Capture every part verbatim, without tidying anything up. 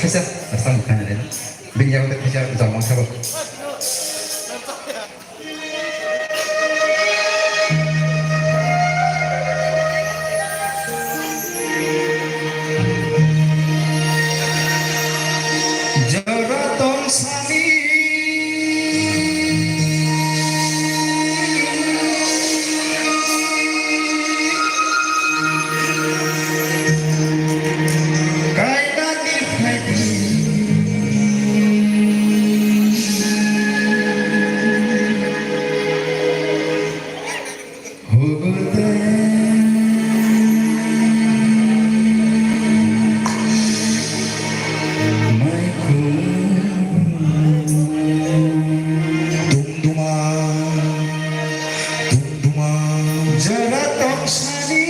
kaisa rwchapmung khainani. Bini yago tei kaisa jongmang sabo. Jora tong sani. Kainani phaidi. Hugude maikhum dumduma, dumduma jora tongsani.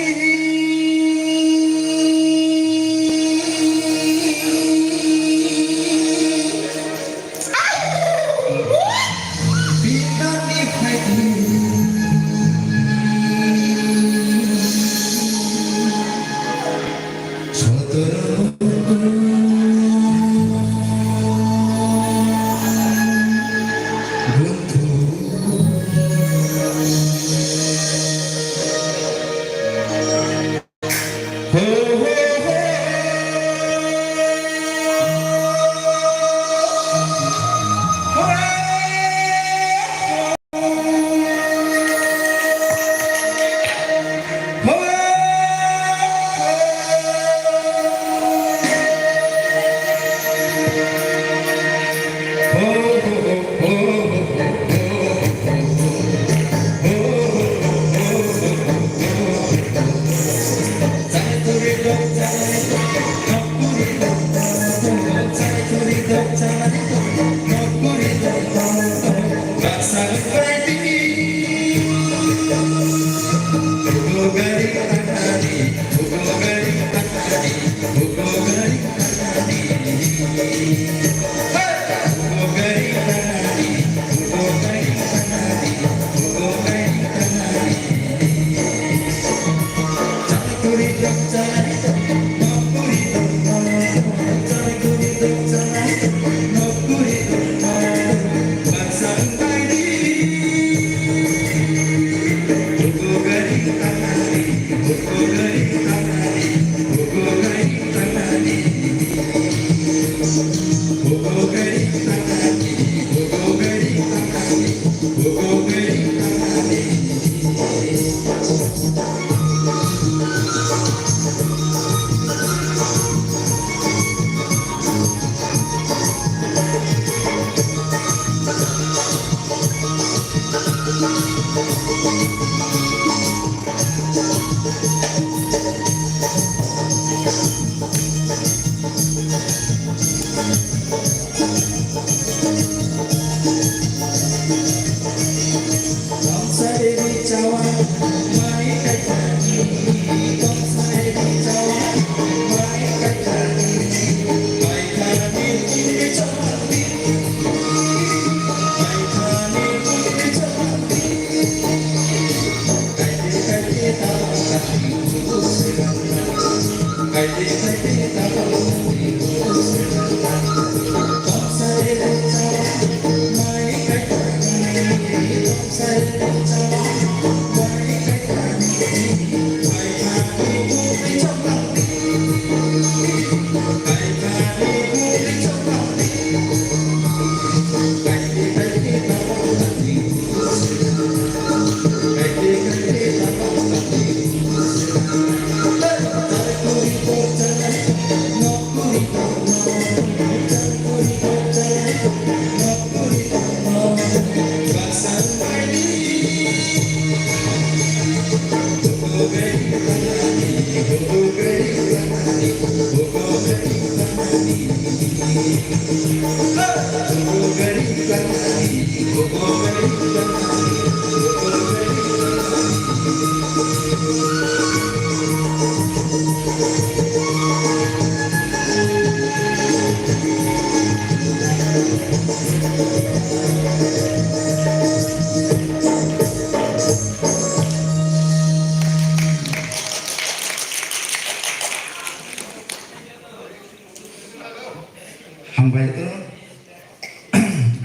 Hambai to.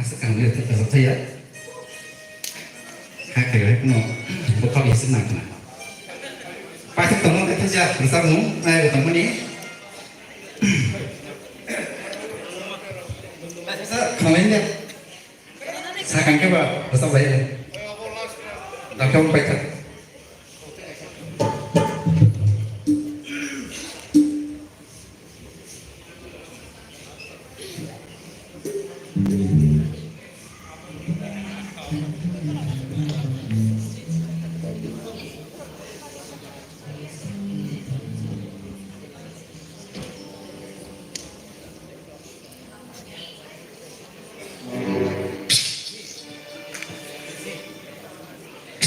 Asa kang le to kasap thaya. Hakhe bai kuno. Bokol yasik nang khna. Paithak tongmani khe thajak rwchapmung, eh, tongmani. Sa khamai ne. Sakang khe ba rwchap lai. Dakhe paithak.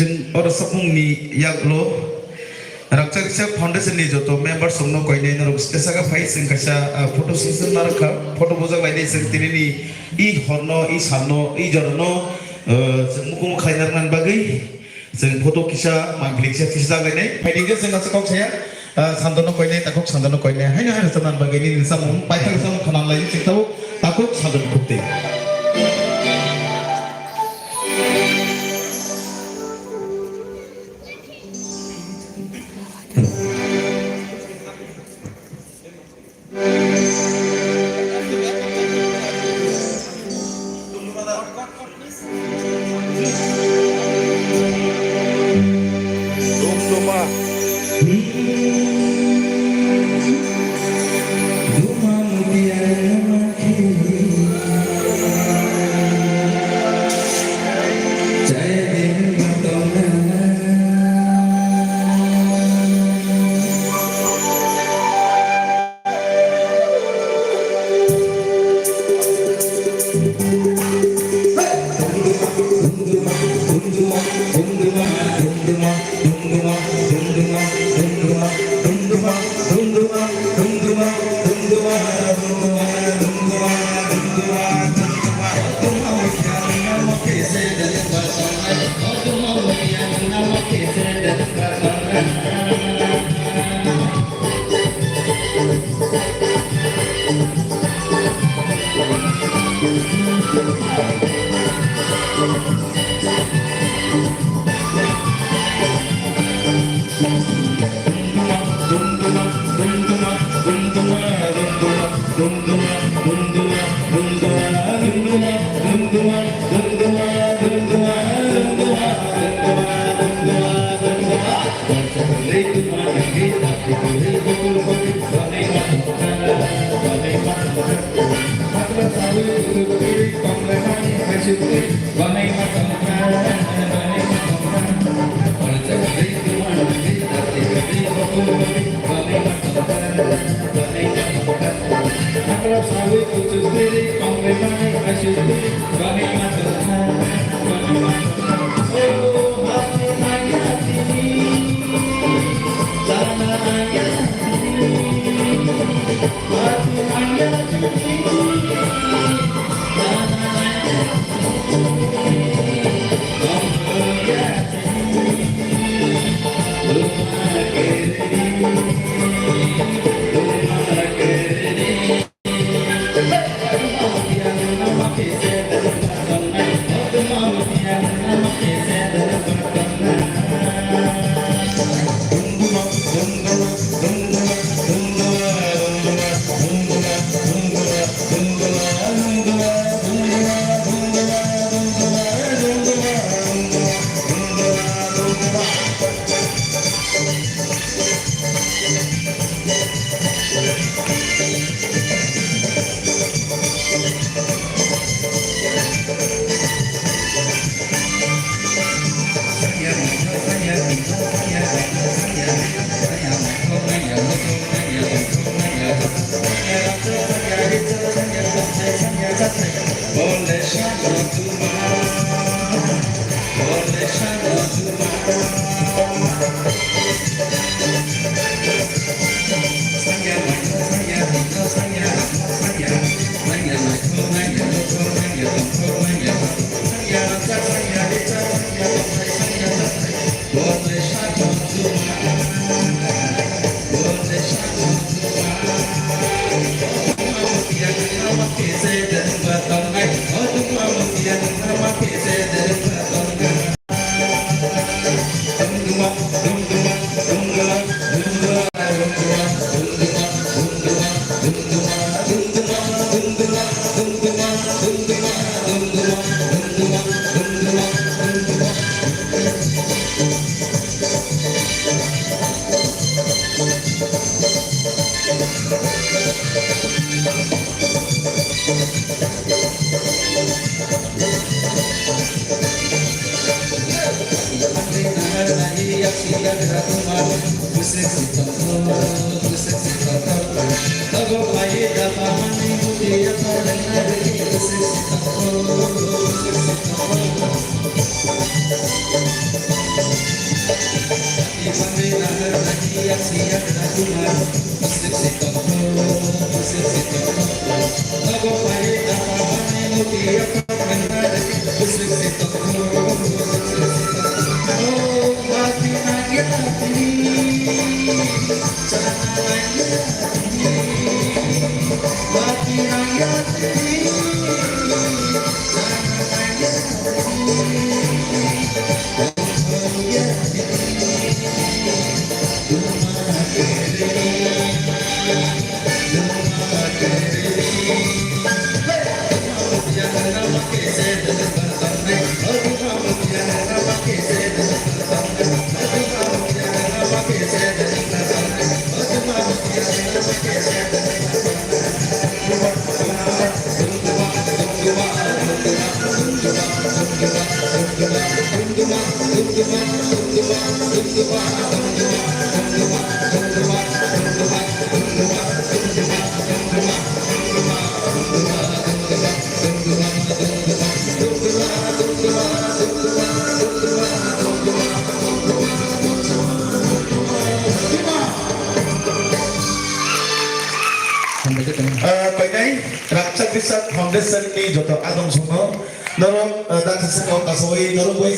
Chwng oro sokmungni yagulo Rakchak Rikchak Foundation ni joto members rokno koinai norok bwsaka phai chwng kaisa, ah, photo session narwkha, photo bujak lainai chwng tinini i horno, i salno, i jorano, ah, chwng mukumu khlaina rwna bagwi chwng photo kisa, mangpili kisa, kisa jaglainai. Phaidi hwnkhe chwng kaisa kok saya. Ah, Santono koinai, takhuk Santono koinai. Haino haino rwchapna bagwi nini samung, paithak samung khwnam lai chwng tabuk, takhuk Santono khukti. Ah, painai, Rakchak Biswak Foundation ni joto adong songno, norok, ah, daksa saka kasawi norok bai